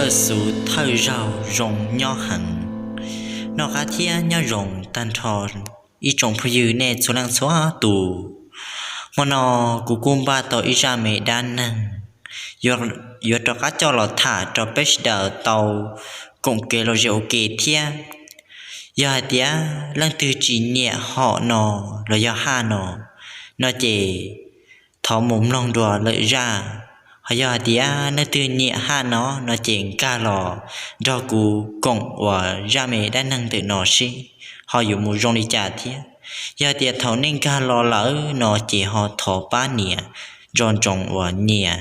Thawj xu thawj zaug zoo nyob heev. Noj qab thiab nyob zoo tag nrho ib tsoom phooj ywg nej txhua leej txhua tus. Hmo no kuv kuj npaj tau ib zaj me dab neeg yuav rov qab coj los tham rau peb sawv daws tau koom kev los ze ua ke thiab. Yog hais tias leej twg tsis nyiam hom no los yog haj no, no ces thov mus mloog dua lawm zaj. Ho yog hais tias leej twg nyiam haj no, no ces nkag los nrog kuv koom uas zaj me dab neeg ntawm no seb ho yuav mus zoo li cas thiab. Yog hais tias thaum nej nkag los lawm no ces ho thov pab nias nco ntsoov uas nias,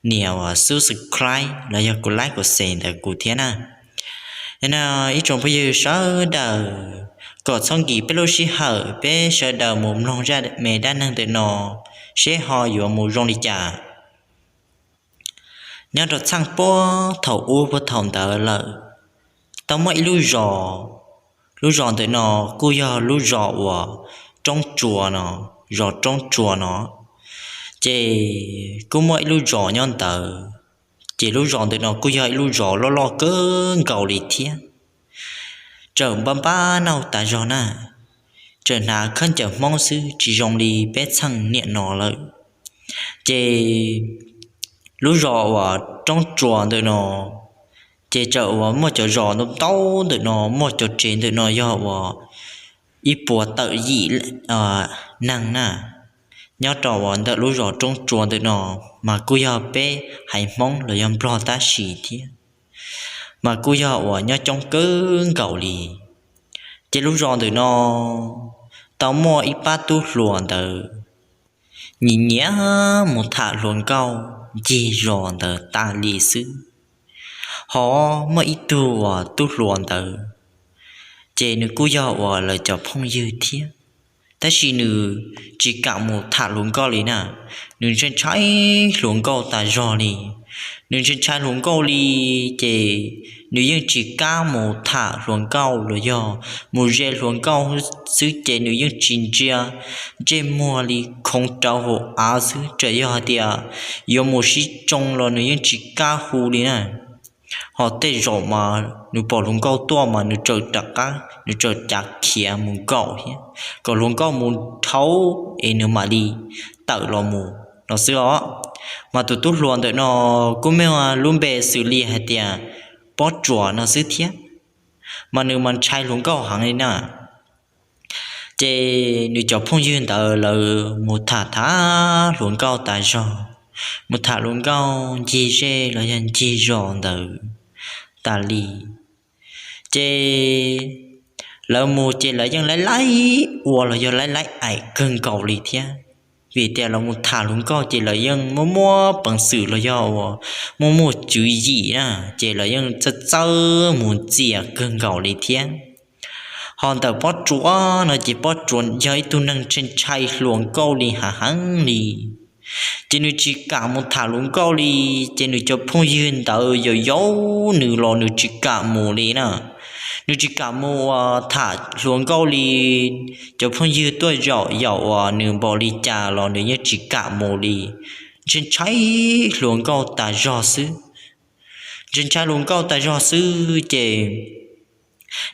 nias uas subscribe los yog kuv like kuv share ntawm kuv thiab na. Ib tsoom phooj ywg sawv daws, kom txhob nkim peb lub sij hawm, peb sawv daws mus mloog zaj me dab neeg ntawm no seb ho yuav mus zoo li cas. Nyob rau txheej puag thaum ub puag thaum ntawd lawm, tau muaj ib lub zos. Lub zos ntawm no kuj yog lub zos uas Roob Tsua no, zos Roob Tsua no. Ces kuj muaj ib lub zos nyob ntawd, ces lub zos ntawm no kuj yog ib lub zos loj loj kawg nkaus li thiab. Txawm npab npab nauj tas zog na, txawm hnav khaub ncaws Hmoob xwb, tsis zoo li peb txheej niaj no lawm. Ces lub zos uas Roob Tsua ntawm no, ces txawm uas muaj cov zos ntau ntau ntawm no, muaj cov tsev ntawm no yog uas ib puas tawm yim neeg na. Nyob rau uas ntawm lub zos Roob Tsua ntawm no mas kuj yog peb haiv Hmoob los yog Nplog tab sis thiab, mas kuj yog uas nyob coob kawg nkaus li. Ces lub zos ntawm no tau muaj ib pab tub hluas ntawd nyiam nyiam mus tham hluas nkauj ncig zos ntawd tas li xwb. Ho muaj ib tug uas tub hluas ntawd, ces nws kuj yog uas lawv cov phooj ywg thiab, tab sis nws tsis kam mus tham hluas nkauj li na. Nws ntshai ntshai hluas nkauj tas zog li. Nws ntshai ntshai hluas nkauj li, ces nws yeej tsis kam mus tham hluas nkauj los yog mus ze hluas nkauj xwb, ces nws yeej tsis ntsia ntsej muag li, khoov rau hauv av xwb. Txawm yog hais tias yuav mus sib tsoo los nws yeej tsis kam hu li na. Ho tej zaum mas nws pom hluas nkauj tuaj mas nws txawm rov qab, nws txawm cav khiav mus nkaum thiab, kom hluas nkauj mus dhau es nws mam li tawm los mus no xwb os. Mas tus tub hluas ntawm no kuj muaj lub npe xws li hais tias Pob Tsuas no xwb thiab, mas nws mas ntshai hluas nkauj heev li na. Ces nws cov phooj ywg ntawd lawv mus tham tham hluas nkauj tas zog, mus tham hluas nkauj ncig zej los yog ncig zos ntawd tas li. Ces lawv mus ces lawv yeej laib laib ua los yog laib laib aim kawg nkaus li thiab, vim tias lawv mus tham hluas nkauj ces lawv yeej muaj muaj peev xwm los yog uas muaj muaj tswv yim na, ces lawv yeej txawj txawj mus ntxias kawg nkaus li thiab. Ho ntawm Pob Tsuas no ces Pob Tsuas yog ib tug neeg ntshai ntshai hluas nkauj li heev heev li. Ces nws tsis kam mus tham hluas nkauj li, ces nws cov phooj ywg ntawd yaum yaum nws los nws tsis kam mus li na. Nws tsis kam mus uas tham hluas nkauj li. Cov phooj ywg tuaj yaum yaum uas nws npaum li cas los nws yeej tsis kam mus li. Ntshai ntshai hluas nkauj tas zog xwb. Ntshai ntshai hluas nkauj tas zog xwb ces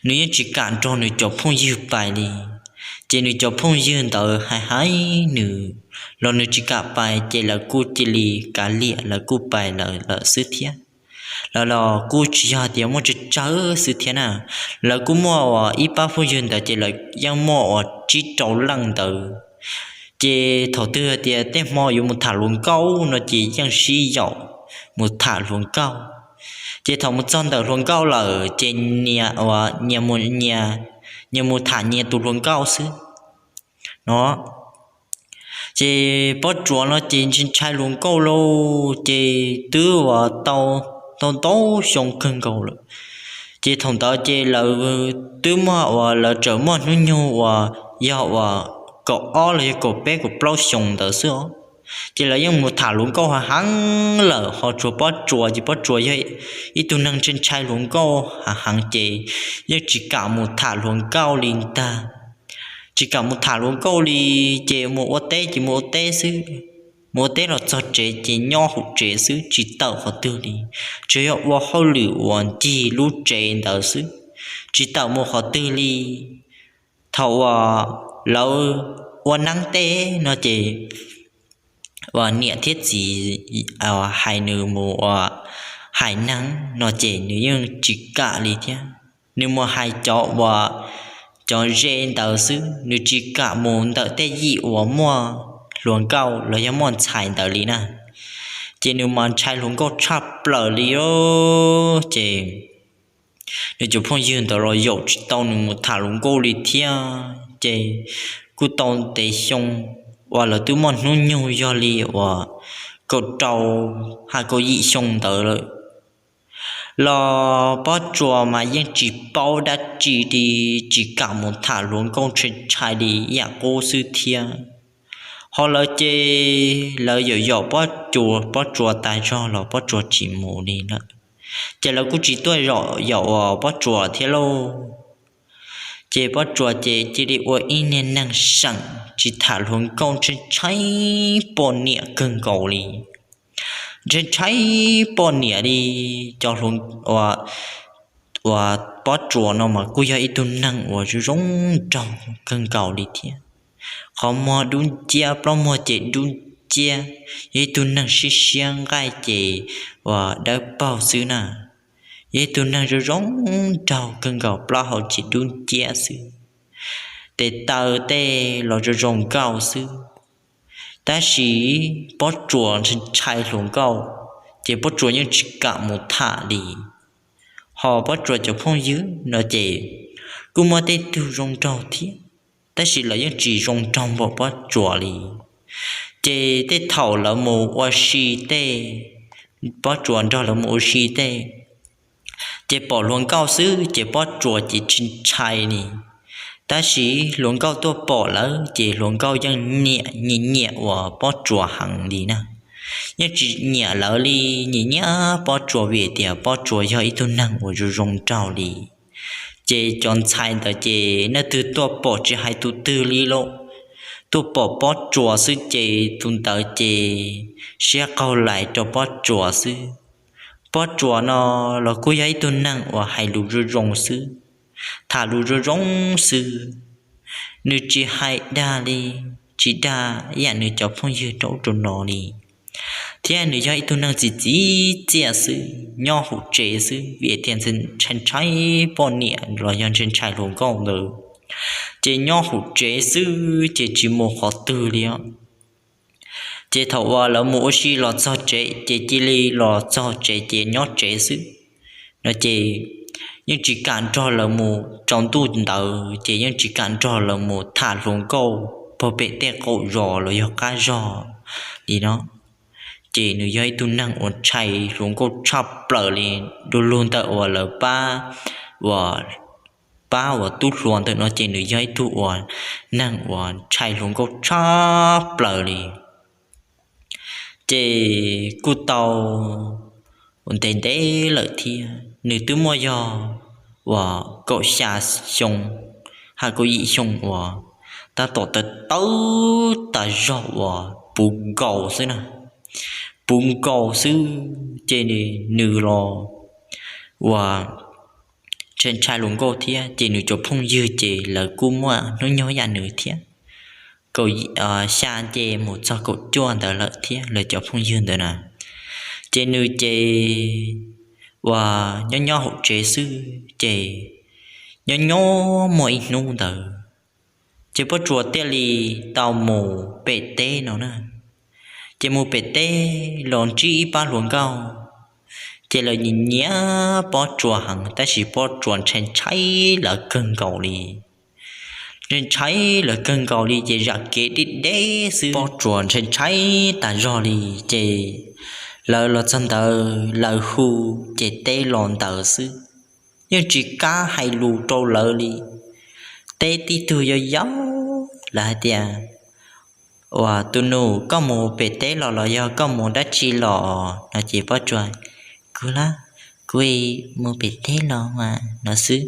nws yeej tsis kam nrog nws cov phooj ywg pais li. Ces nws cov phooj ywg ntawd hais hais nws los nws tsis kam pais, ces lawv kuj cia li kav liam, lawv kuj pais lawm xwb thiab. Lawv los kuj tsis yog tias muaj tsawg tsawg xwb thiab na. Lawv kuj muaj uas ib pab phooj ywg ntawd ces lawv yeej muaj uas tsib rau leej ntawd. Ces thaum twg hais tias tej hmo yuav mus tham hluas nkauj no ces yeej sib yaum mus tham hluas nkauj. Ces thaum mus txog ntawm hluas nkauj lawm ces nyias mus, nyias mus tham nyias tus hluas nkauj xwb no. Ces Pob Tsuas no ces ntshai ntshai hluas nkauj lauj, ces twb uas tau ntau ntau xyoo kawg nkaus lawm. Ces thaum ntawd ces lawv twb muaj uas lawv txawm muaj hnub nyoog uas yog uas kaum ob los yog kaum peb kaum plaub xyoos ntawd xwb os. Ces lawv yeej mus tham hluas nkauj heev heev lawm, ho tshuav Pob Tsuas, ces Pob Tsuas yog ib tug neeg ntshai ntshai hluas nkauj heev heev ces yeej tsis kam mus tham hluas nkauj li ntag. Tsis kam mus tham hluas nkauj li, ces mus ua teb ces mus ua teb xwb, mus ua teb los txog tsev ces nyob hauv tsev xwb tsis tawm qhov twg li, tsuas yog ua hauj lwm uas ncig lub tsev ntawd xwb, tsis tawm mus qhov twg li. Thaum uas lawv ua neeb tej no ces uas niam thiab txiv hais nws mus ua hais neeb no ces nws yeej tsis kam li thiab. Nws mus hais cov uas cov ze ntawd xwb, nws tsis kam mus ntawm tej yim uas muaj hluas nkauj los yog muaj ntxhais ntawd li na. Ces nws mas ntshai hluas nkauj tshaj plaws li os. Ces nws cov phooj ywg ntawd los yaum tsis tau nws mus tham hluas nkauj li thiab. Ces kuj tau ntev xyoo uas lawv twb muaj hnub nyoog yog li uas kaum rau hab kaum yim xyoo ntawd lawm los Pob Tsuas mas yeej tsis paub dab tsi li, tsis kam mus tham hluas nkauj, ntshai ntshai li ib yam qub xwb thiab. Ho lawv ces lawv yaum yaum Pob Tsuas tas zog los Pob Tsuas tsis mus li lawm. Ces lawv kuj tsis tuaj yaum uas Pob Tsuas thiab lauj. Ces Pob Tsuas ces cia li ua ib niag neeg seem tsis tham hluas nkauj, ntshai ntshai poj niam kawg nkaus li. Ntshai ntshai poj niam li. Cov hluas, uas Pob Tsuas no mas kuj yog ib tug neeg uas zoo zoo nraug kawg nkaus li thiab. Qhov muag dub nciab, plaub muag ces dub nciab, yog ib tug neeg siab siab nqaij ces uas dawb paug xwb na. Yog ib tug neeg zoo zoo nraug kawg nkaus, plaub hau ces dub nciab xwb, tes taw tej los zoo zoo nkauj xwb. Tab sis Pob Tsuas ntshai hluas nkauj, ces Pob Tsuas yeej tsis kam mus tham li. Ho Pob Tsuas cov phooj ywg no ces kuj muaj tej tug zoo nraug thiab, tab sis lawv yeej tsis zoo nraug npaum Pob Tsuas li. Ces tej thaum lawv mus ua si tej, Pob Tsuas nrog lawv mus ua si tej, ces pom hluas nkauj xwb ces Pob Tsuas ces tsis ntshai li. Tab sis hluas nkauj tuaj pom lawv ces hluas nkauj yeej nyiam nyiam uas Pob Tsuas heev li na. Yeej tsis nyiam lawv li, nyiam nyiam Pob Tsuas vim tias Pob Tsuas yog ib tug neeg uas zoo zoo nraug li. Ces cov ntxhais ntawd ces leej twg tuaj pom tsis hais tus twg li lauj, tuaj pom Pob Tsuas xwb ces tus ntawd ces siab qaug lais rau Pob Tsuas xwb. Pob Tsuas no los kuj yog ib tug neeg uas hais lus zoo zoo xwb, tham lus zoo zoo xwb. Nws tsis hais dag li, tsis dag ib yam nws cov phooj ywg rau ub rau no li, thiab nws yog ib tug neeg txiv txiv txiaj xwb, nyob hauv tsev xwb vim tias ntshai ntshai poj niam los yog ntshai ntshai hluas nkauj ntawd, ces nyob hauv tsev xwb ces tsis mus qhov twg li os. Ces thaum uas lawv mus ua si los txog tsev ces cia li los txog tsev ces nyob tsev xwb no ces yeej tsis kam nrog lawv mus, tsaus ntuj ntawd ces yeej tsis kam nrog lawv mus tham hluas nkauj puag pem tej qaum zos los yog qab zos li no. Ces nws yog ib tug neeg uas ntshai hluas nkauj tshaj plaws li, du lug ntawm uas lawv pab, uas pab uas tub hluas ntawm no ces nws yog ib tug uas neeg uas ntshai hluas nkauj tshaj plaws li. Ces kuj tau ntev ntev lawm thiab, nws twb muaj yog uas kaum xya xyoo, hab kaum yim xyoo uas tab tom tawv tawv tas zog uas puv nkaus xwb na, puv nkaus xwb ces nws los uas ntshai ntshai hluas nkauj thiab ces nws cov phooj ywg ces lawv kuj muaj hnub nyoog yam nws thiab, kaum xya ces mus txog kaum cuaj ntawd lawm thiab lawv cov phooj ywg ntawd na. Ces nws ces uas nyob nyob hauv tsev xwb ces nyob nyob muaj ib hnub ntawd ces Pob Tsuas thiaj li tau mus pem teb no na. Ces mus pem teb los ntsib ib pab hluas nkauj, ces lawv nyiam nyiam Pob Tsuas heev tab sis Pob Tsuas ntshai ntshai lawv kawg nkaus li. Ntshai ntshai lawv kawg nkaus li ces zam kev deb deb xwb, Pob Tsuas ntshai ntshai tas zog li. Ces lawv los txog ntawd lawv hu ces teb los ntawd xwb, yeej tsis kam hais lus rau lawv li. Teb tib tug yau yau, lawv hais tias, uas tus nus, koj mus pem teb los los yog koj mus dab tsi los no ces Pob Tsuas, kuv las, kuv mus pem teb los mas no xwb.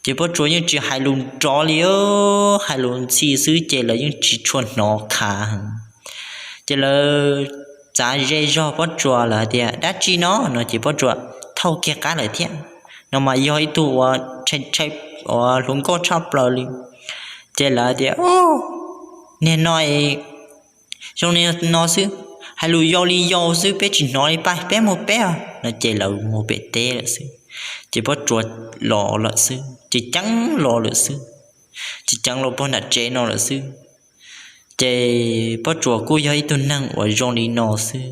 Ces Pob Tsuas yeej tsis hais lus nrov li, hais lus ntxhi xwb ces lawv yeej tsis tshua hnov khav heev. Ces lawv txav ze zog Pob Tsuas lawm hais tias, Dab tsi no? No ces Pob Tsuas thauj kiag qab lawm thiab. No mas yog ib tug uas ntshai ntshai, uas hluas nkauj tshaj plaws li. Ces lawv tias, Niag no zoo li no xwb, hais lus yau li yau xwb, peb tsis hnov li, pab peb mus peb. No ces lawv mus pem teb lawm xwb. Ces Pob Tsuas los lawm xwb, ces ceev los lawm xwb, ces ceev los puag nram tsev no lawm xwb. Ces Pob Tsuas kuj yog ib tug neeg uas zoo li no xwb,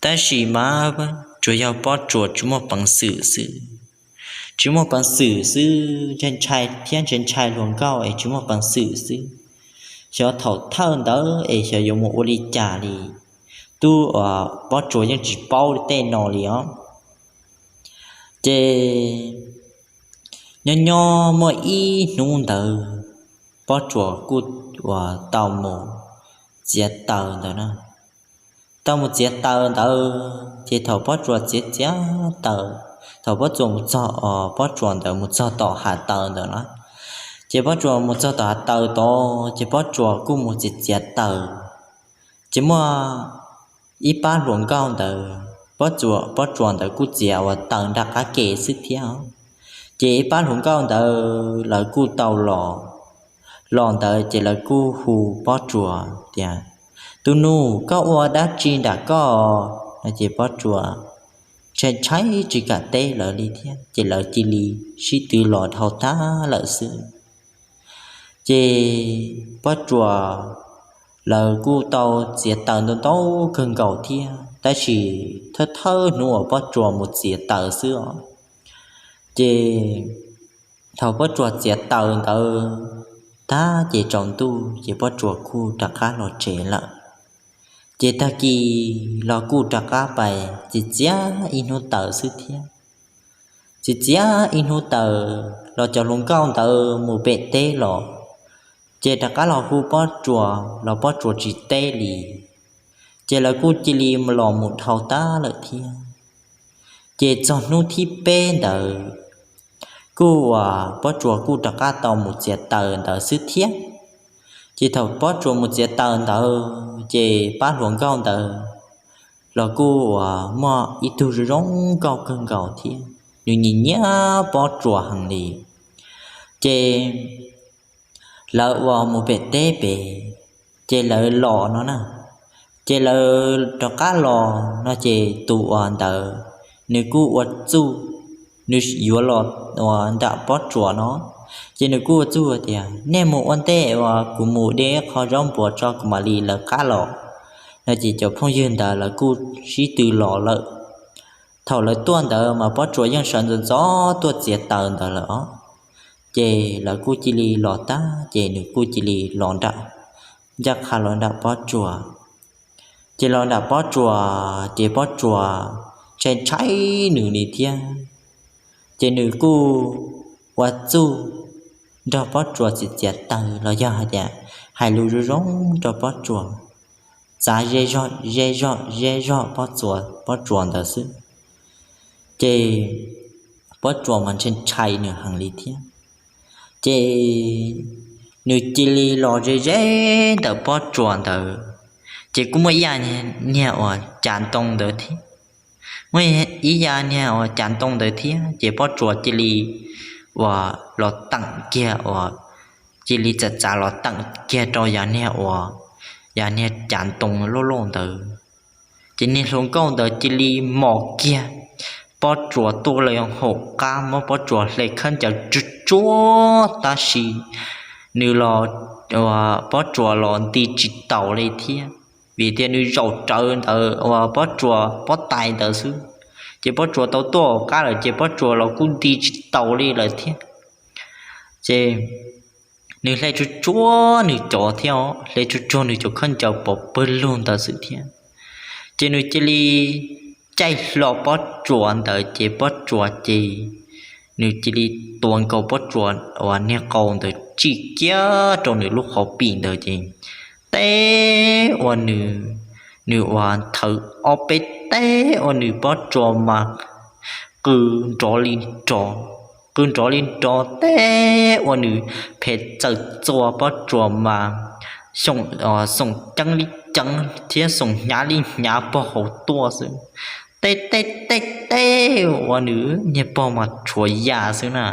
tab sis mas tsuas yog Pob Tsuas tsis muaj peev xwm xwb. Tsis muaj peev xwm xwb, ntshai ntshai thiab ntshai ntshai hluas nkauj es tsis muaj peev xwm xwb. Xyov thaum thawj ntawd es xyov yuav mus ua li cas li, tub Pob Tsuas yeej tsis paub tej no li os. Ces nyob nyob muaj ib hnub ntawd, Pob Tsuas kuj uas tau mus txiav taws ntawd na. Tau mus txiav taws ntawd ces thaum Pob Tsuas txiav txiav taws, thaum Pob Tsuas mus txog, Pob Tsuas ntawd mus txog tom hav taws ntawd na, ces Pob Tsuas mus txog tom hav taws tod ces Pob Tsuas kuj mus txiav txiav taws. Ces muaj ib pab hluas nkauj ntawd, Pob Tsuas, Pob Tsuas ntawd kuj txiav uas taws nram qab ke xwb thiab. Ces ib pab hluas nkauj ntawd lawv kuj tau los, los ntawd ces lawv kuj hu Pob Tsuas tias, Tus nus, koj ua dab tsi nram koj? No ces Pob Tsuas ntshai ntshai tsis kam teb lawv li thiab, ces lawv cia li sib tw los dhau tag lawm xwb. Ces Pob Tsuas lawv kuj tau txiav taws ntau ntau kawg nkaus thiab, tab sis thawj thawj hnub uas Pob Tsuas mus txiav taws xwb os. Ces thaum Pob Tsuas txiav taws ntawd tag ces tsaus ntuj ces Pob Tsuas kuj rov qab los tsev lawm. Ces tag kis los kuj rov qab pais txiav txiav ib hnub taws xwb thiab. Txiav txiav ib hnub taws los cov hluas nkauj ntawd mus pem teb los, ces rov qab los hu Pob Tsuas los Pob Tsuas tsis teb li. Ces lawv kuj cia li los mus dhau tag lawm thiab. Ces txog hnub thib peb ntawd, kuj uas Pob Tsuas kuj rov qab tau mus txiav taws ntawd xwb thiab. Ces thaum Pob Tsuas mus txiav taws ntawd ces pab hluas nkauj ntawd los kuj uas muaj ib tug zoo zoo nkauj kawg nkaus thiab, nws nyiam nyiam Pob Tsuas heev li. Ces lawv uas mus pem teb pem, ces lawv los no na, ces lawv rov qab los no ces tus uas ntawd nws kuj ua txuj, nws yuav los uas nram Pob Tsuas no, ces nws kuj ua txuj tias, Nej mus ua ntej uas kuv mus de qho zaub npuas tso kuv mam li lawv qab los. No ces cov phooj ywg ntawd lawv kuj sib tw los lawm. Thaum lawv tuaj ntawd mas Pob Tsuas yeej sawv ntxov ntxov tuaj txiav taws ntawd lawm os. Ces lawv kuj cia li los tag ces nws kuj cia li los nram, ncaj qha los nram Pob Tsuas. Ces los nram Pob Tsuas ces Pob Tsuas ntshai ntshai nws li thiab. Ces nws kuj ua txuj nrog Pob Tsuas txiav txiav taws los yog hais tias hais lus zoo zoo rau Pob Tsuas, txav ze zog ze zog ze zog Pob Tsuas, Pob Tsuas ntawd xwb. Ces Pob Tsuas mas ntshai ntshai nws heev li thiab. Ces nws cia li los ze ze ntawm Pob Tsuas ntawd, ces kuj muaj ib yam niag uas cav ntoo ntawd thiab, muaj ib yam niag uas cav ntoo ntawd thiab, ces Pob Tsuas cia li uas los teem kiag uas, cia li txav txav los teem kiag rau yam niag uas, yam niag cav ntoo loj loj ntawd. Ces niag hluas nkauj ntawd cia li mos kiag Pob Tsuas tuaj lawm hauv qab, muab Pob Tsuas hle khaub ncaws tsuag tsuag, tab sis nws los, Pob Tsuas los nti tsis taus li thiab, vim tias nws zaum rawv ntawd uas Pob Tsuas pob tais ntawd xwb, ces Pob Tsuas tau tuaj hauv qab lawm ces Pob Tsuas los kuj nti tsis taus li lawm thiab. Ces nws hle tsuag tsuag nws cov thiab, hle tsuag tsuag nws cov khaub ncaws pov pawg lug ntawd xwb thiab. Ces nws cia li caij hlo Pob Tsuas ntawd ces Pob Tsuas ces nws cia li tuav nkaus Pob Tsuas uas niag qau ntawd tsij kiag rau nws lub qhov pim ntawd ces teb ua nws, nws uas nthawv ob peb teb ua nws Pob Tsuas mas qw nrov li nrov, qw nrov li nrov teb ua nws phem txawm txua Pob Tsuas mas xoom ceeb li ceev thiab xoom hnyav li hnyav pog hauv tuaj xwb. Teb teb teb teb ua nws niag pog mas tshuav ya xwb na.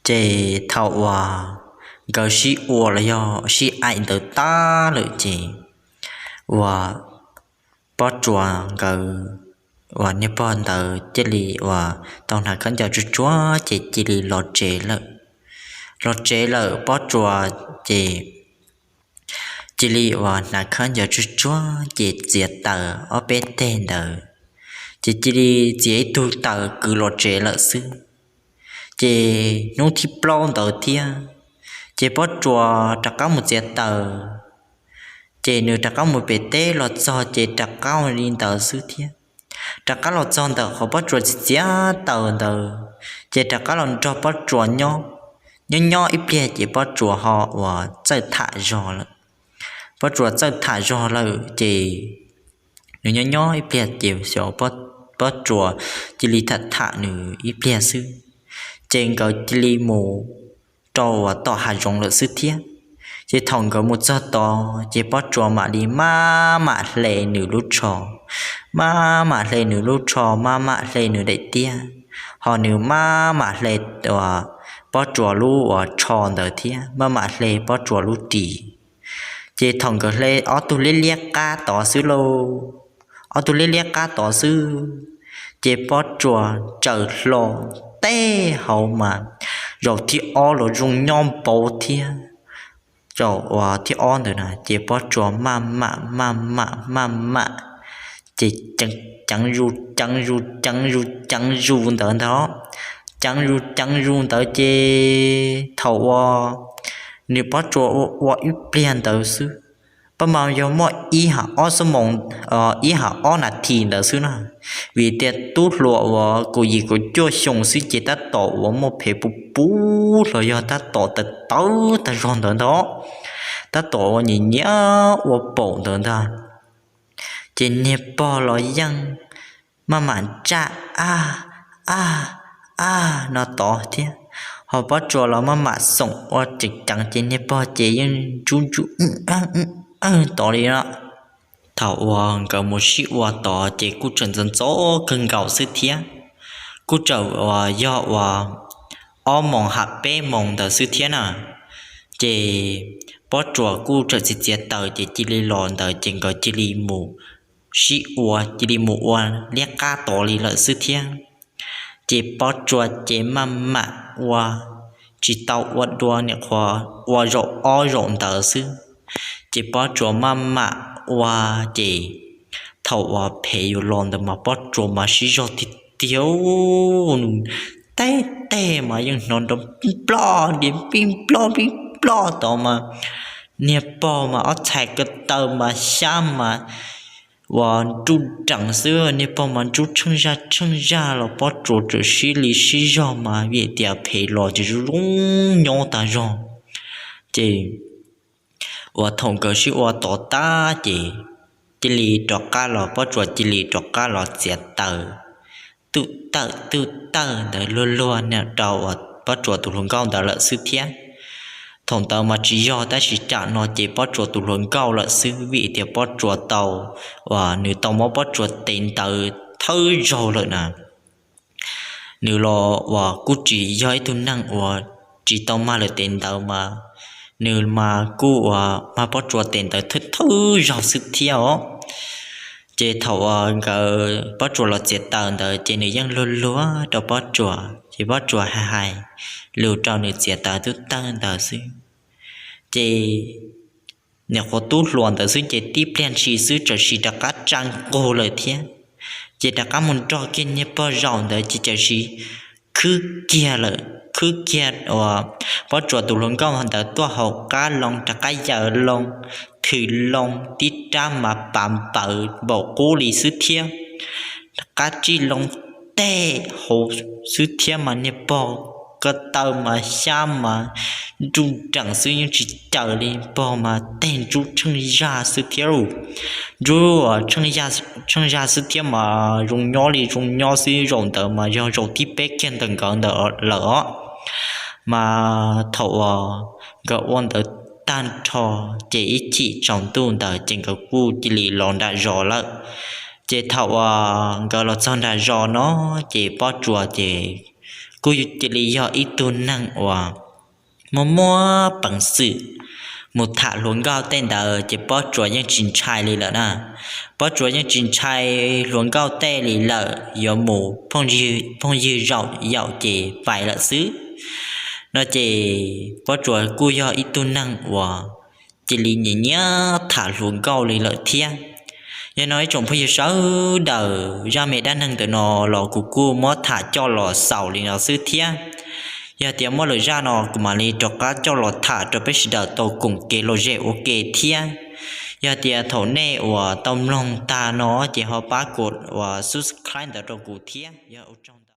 Ces thaum uas nkawd sib ua los yog sib aim ntawd tag lawm ces uas Pob Tsuas nkawd uas niag pog ntawd cia li uas tau hnav khaub ncaws tsuag tsuag ces cia li los tsev lawm. Los tsev lawm Pob Tsuas ces cia li uas hnav khaub ncaws tsuag tsuag ces txiav taws ob peb teg ntawd, ces cia li txiav ib tug taws kwv los tsev lawm xwb. Ces hnub thib plaub ntawd thiab, ces Pob Tsuas rov qab mus txiav taws, ces nws rov qab mus pem teb los txog ces rov qab li ntawd xwb thiab. Rov qab los txog ntawm qhov Pob Tsuas txiav taws ntawd, ces rov qab los nrog Pob Tsuas nyob. Nyob nyob ib pliag ces Pob Tsuas ho uas txawj tham zog lawm. Pob Tsuas txawj tham zog lawm ces nws nyob nyob ib pliag ces xyov Pob Tsuas cia li tham tham nws ib pliag xwb, ces nkawd cia li mus rau uas tom hav zoov lawm xwb thiab. Ces thaum nkawd mus txog tod ces Pob Tsuas mam li maj mam hle nws lub tsho, maj mam hle nws lub tsho, maj mam hle nws daim tiab, ho nws maj mam hle uas Pob Tsuas lub uas tsho ntawd thiab maj mam hle Pob Tsuas lub ris. Ces thaum nkawd hle ob tug liab liab qab tod xwb lauj, ob tug liab liab qab tod xwb, ces Pob Tsuas tsaws hlo tej hauv mas zaum thib ob los zoo nyob npaum thiab. Zaum uas thib ob ntawd na ces Pob Tsuas maj mam maj mam maj mam, ces ceev zus ceev zus ceev zus ceev zus ntawd ntag. Ceev zus ceev zus ntawd ces thaum uas nws Pob Tsuas ua ua ib pliag ntawd xwb, pab mas yog muaj ib ha ob xuab moos, ib ha ob nas this ntawd xwb na. Vim tias tub hluas uas kaum yim kaum cuaj xyoo xwb ces tab tom uas muaj phem puv puv los yog tab tom tawv tawv tag zog ntawd ntag, tab tom uas nyiam nyiam ua paum ntawd ntag. Ces niag pog los yeej maj mam ntsaj aj aj aj no tod thiab, ho Pob Tsuas los maj mam xoom ua tseem ceev ces niag pog ces yeej ntsub ntsub tod li no. Thaum uas nkawd mus sib ua tod ces kuj tseem ntxov ntxov kawg nkaus xwb thiab, kuj tseem uas yog uas ob moos ham peb moos ntawd xwb thiab na. Ces Pob Tsuas kuj tseem txiav txiav taws ces cia li los ntawd ces nkawd cia li mus sib ua, cia li mus ua liab qab tod li lawm xwb thiab. Ces Pob Tsuas ces maj mam ua, tsis tau ua dua, nim qhuav ua zaum ob zaum ntawd xwb. Ces Pob Tsuas maj mam ua, ces thaum uas phem yuav los ntawd mas Pob Tsuas mas siv zog tiag tiag, nws teb teg mas yeej hnov nrov pij nploj nti pij nploj pij nploj tod mas niag pog mas ob txhais ko taw mas xyab mas uas nruj nreem xwb, niag pog mas ntsub tsheej zaj tsheej zaj los Pob Tsuas tseem sib li sib zog mas vim tias phem los ces zoo zoo nyob tag zog. Ces uas thaum nkawd sib ua tod tag ces cia li rov qab los, Pob Tsuas cia li rov qab los txiav taws twj tawj twj tawj ntawd luag luag rau uas Pob Tsuas tus hluas nkauj ntawd lawm xwb thiab. Thaum ntawd mas tsis yog tab sis tsam no ces Pob Tsuas tus hluas nkauj lawm xwb vim tias Pob Tsuas tau uas nws tau muab Pob Tsuas tes ntawd thawj zaug lawm na. Nws los uas kuj tsis yog ib tug neeg uas tsis tau mag lawm tes ntawd mas, nws mas kuj uas mag Pob Tsuas tes ntawd thawj thawj zaug xwb thiab os. Ces thaum uas nkawd Pob Tsuas los txiav taws ntawd ces nws yeej luag luag rau Pob Tsuas ces Pob Tsuas hais hais lus rau nws txiav taws twb tawg ntawd xwb. Ces nim qhuav tub hluas ntawd xwb ces tib pliag ntshis xwb txawm sis rov qab tsa nqug lawm thiab. Ces rov qab mus nrog kiag niag pog zaum ntawd ces txawm sis khwb kiag lawm, khwb kiag uas Pob Tsuas tus hluas nkauj ntawd tuaj hauv qab loo rov qab yaws loo, thwm loo tib rab mas pav npawv npaum qub li xwb thiab. Rov qab tsij loo tej hauv xwb thiab mas niag pog ko taw mas xyab mas nruj nreem xwb yeej tsis caws li, pog mas tej ntsub tsheej zaj xwb thiab lauj. Ntsub tsheej zaj xwb thiab mas zoo nyob li zoo nyob xwb, zaum ntawd mas yog zaum thib peb kiag ntawm nkawd ntawd lawm os. Mas thaum uas nkawd ua ntawd tag nrho, ces ib chim tsaus ntuj ntawd ces nkawd kuj cia li los nram zos lawm. Ces thaum uas nkawd los txog nram zos no, ces Pob Tsuas ces kuj cia li yog ib tug neeg uas muaj muab peev xwm mus tham hluas nkauj tej ntawd ces Pob Tsuas yeej tsis ntshai li lawm na. Pob Tsuas yeej tsis ntshai hluas nkauj tej li lawm, yuav mus phooj ywg zaum yaum ces pais lawm xwb. No ces Pob Tsuas kuj yog ib tug neeg uas cia li nyiam nyiam tham hluas nkauj li lawm thiab. Yog no ib tsoom phooj ywg sawv daws, zaj me dab neeg ntawm no los kuv kuj muab tham coj los xaus li no xwb thiab. Yog tias muaj lwm zaj no kuv mam li rov qab coj los tham rau peb sawv daws tau koom kev lom zem ua ke thiab. Yog tias thaum nej uas tau mloog tag no ces ho pab kom uas subscribe ntawd rau kuv thiab. Yog